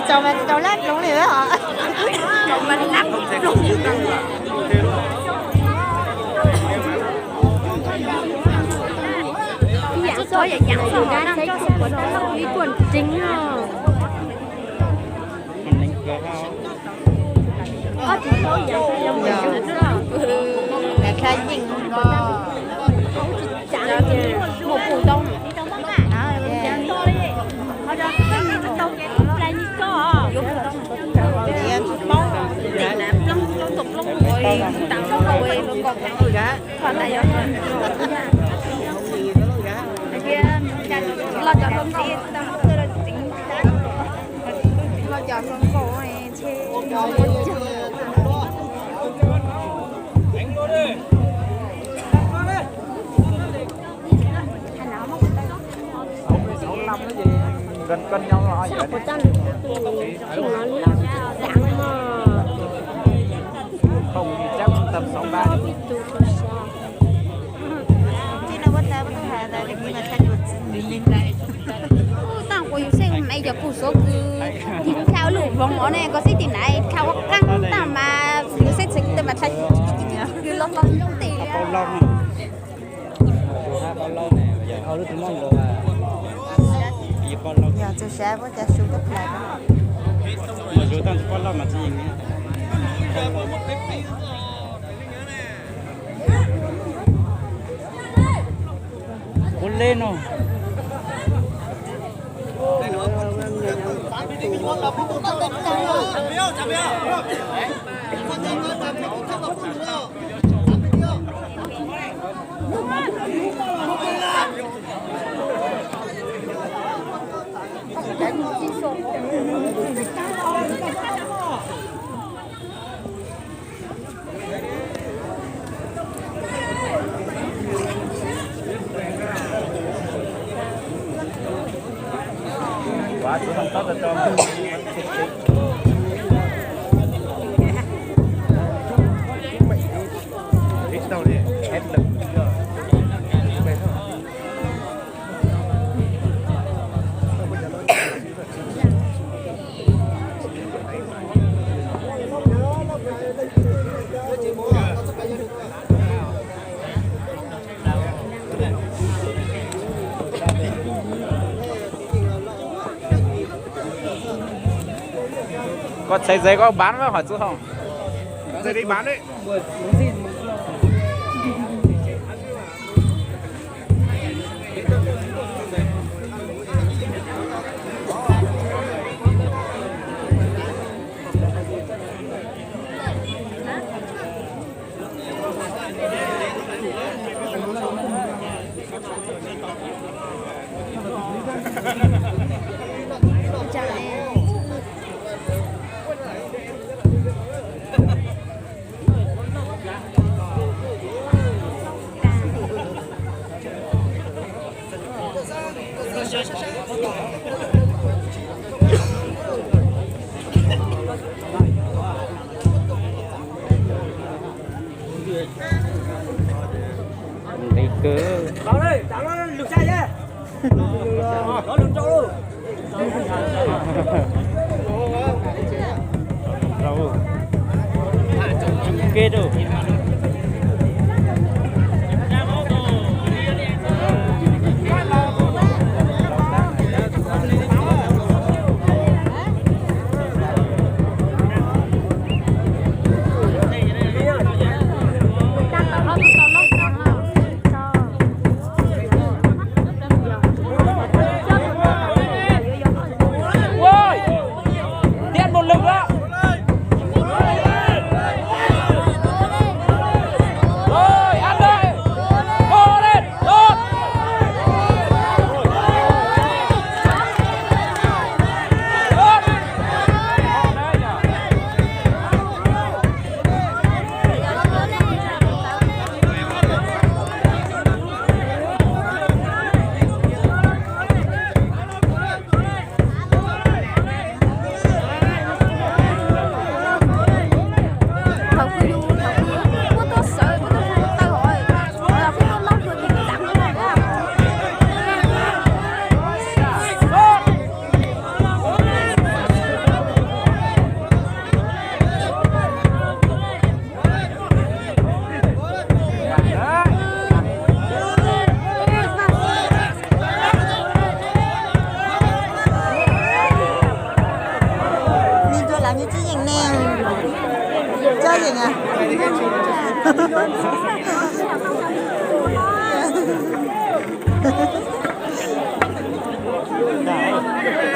Rau mas rau lab ploog li hos. Ib yam txhob yam yam txhob hov naj tsheb kuj puas tau ib tuaj ntseeg no. Mus pus tau. Los cov hluas nkauj, los cov hluas nkauj. Tag kuv yus xej me cov kuv suav kws dhau lub voos os ne, koj xej tim nai dhau ua qeej tag mas yus xej txhais tes mas dhau kws los los tim. Yog txug sab puab ca su tub plawg. Ua le no. Koj txhais tes koj bán với hỏa tốc không? Txhais tes bán đấy. Nqis kawg. Rau. Rau. Ke rau. Ôi, tiết một lực đó. Coj yeem a.